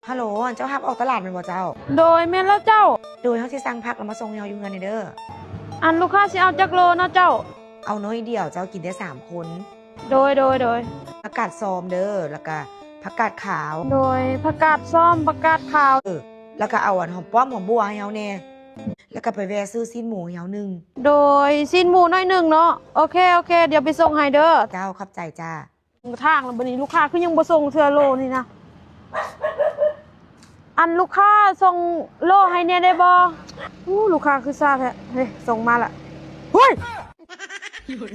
ຮັລໂຫຼ ອັນເຈົ້າຮັບອອກຕະຫຼາດແມ່ນບໍ່ເຈົ້າ? ໂດຍ ແມ່ນແລ້ວເຈົ້າ. ໂດຍ ເຮົາຊິສັ່ງຜັກແລ້ວມາສົ່ງໃຫ້ເຮົາຢູ່ເຮືອນນີ້ເດີ. ອັນລູກຄ້າຊິເອົາຈັກໂລເນາະເຈົ້າ? ເອົາໜ້ອຍດຽວ ເຈົ້າກິນໄດ້ສາມຄົນ. ໂດຍ ໂດຍ ໂດຍ. ຜັກກາດຊອມເດີ ແລ້ວກະຜັກກາດຂາວ. ໂດຍ ຜັກກາດຊອມ ຜັກກາດຂາວ. ເອີ ແລ້ວກະເອົາອັນຫອມປ້ອມຫອມບົ່ວໃຫ້ເຮົາແດ່ ແລ້ວກະໄປແວ່ຊື້ຊີ້ນໝູໃຫ້ເຮົາໜຶ່ງ. ໂດຍ ຊີ້ນໝູໜ້ອຍໜຶ່ງເນາະ. ໂອເຄ ໂອເຄ ດຽວໄປສົ່ງໃຫ້ເດີ. ເຈົ້າ ຂອບໃຈຈ້າ. ທາງແລ້ວບັດນີ້ລູກຄ້າຄືຍັງບໍ່ສົ່ງເທື່ອໂລນີ້ນະ. ອັນລູກຄ້າສົ່ງໂລໃຫ້ແດ່ໄດ້ບໍ່? ໂອ້ ລູກຄ້າຄືຊ້າແທ້. ເຮີ້ຍ ສົ່ງມາລະ. ເຮີ້ຍ ໂອ້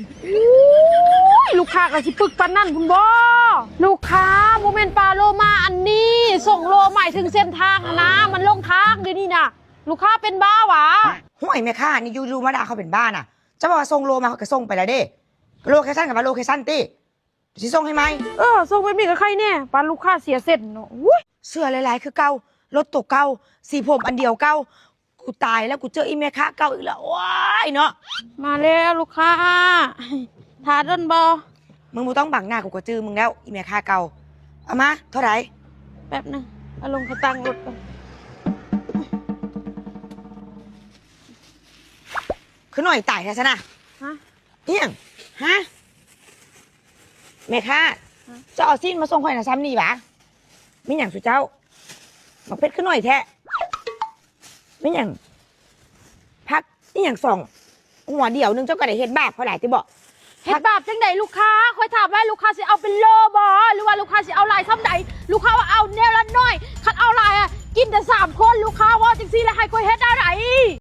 ຍ ລູກຄ້າກໍຊິປຶກປານນັ້ນພຸ້ນບໍ່? ລູກຄ້າ ບໍ່ແມ່ນປາໂລມາອັນນີ້ ສົ່ງໂລໝາຍເຖິງເສັ້ນທາງຫັ້ນນະ ມັນຫຼົງທາງດຽວນີ້ນະ. ລູກຄ້າເປັນບ້າຫວາ? ຫ້ວຍ ແມ່ຄ້ານີ້ຢູ່ໆມາດ່າເຂົາເປັນບ້ານະ. ເຈົ້າວ່າສົ່ງໂລມາ ເຂົາກໍສົ່ງໄປແລ້ວເດ້. ໂລເຄຊັນກໍວ່າໂລເຄຊັນຕິ. ຊິສົ່ງໃຫ້ໃໝ່. ເອີ ສົ່ງແບບນີ້ກໍໄຄແດ່ ປານລູກຄ້າເສຍເສັ້ນເນາະ. ໂອ້ຍ ເສື້ອຫຼາຍໆຄືເກົ່າ ລົດໂຕເກົ່າ ສີຜົມອັນດຽວເກົ່າ. ກູຕາຍແລ້ວ ກູເຈີອີ່ແມ່ຄ້າເກົ່າອີກແລ້ວ. ໂອ້ຍເນາະ. ມາແລ້ວລູກຄ້າ. ຖ້າດົນບໍ່? ມຶງບໍ່ຕ້ອງບັງໜ້າ ກູກໍຈື່ມຶງແລ້ວ ອີ່ແມ່ຄ້າເກົ່າ. ເອົາມາເທົ່າໃດ? ແປັບໜຶ່ງ ເອົາລົງຂາຕັ້ງລົດກ່ອນ. ຄືໜ້ອຍຕາຍແທ້ຊັ້ນນະ. ຮະ? ອີ່ຫຍັງ? ຮະ? ແມ່ຄ້າ ຮະ? ເຈົ້າເອົາຊີ້ນມາສົ່ງຂ້ອຍນະ ຊ່ຳນີ້ຫວາ? ແມ່ນຫຍັງສູ່ເຈົ້າ? ໝາກເຜັດຄືໜ້ອຍແທ້. ແມ່ນຫຍັງ? ຜັກອີ່ຫຍັງສອງຫົວດຽວໜຶ່ງ ເຈົ້າກໍໄດ້ເຮັດບາບຂ້ອຍຫຼາຍຕິບໍ? ເຮັດບາບຈັ່ງໃດລູກຄ້າ? ຂ້ອຍຖາມວ່າລູກຄ້າຊິເອົາເປັນໂລບໍ່ ຫຼືວ່າລູກຄ້າຊິເອົາຫຼາຍຊ່ຳໃດ? ລູກຄ້າວ່າເອົາແນວລະໜ້ອຍ ຄັນເອົາຫຼາຍອະ ກິນແຕ່ສາມຄົນ. ລູກຄ້າເວົ້າຈັ່ງຊີ້ລະໃຫ້ຂ້ອຍເຮັດແນວໃດ?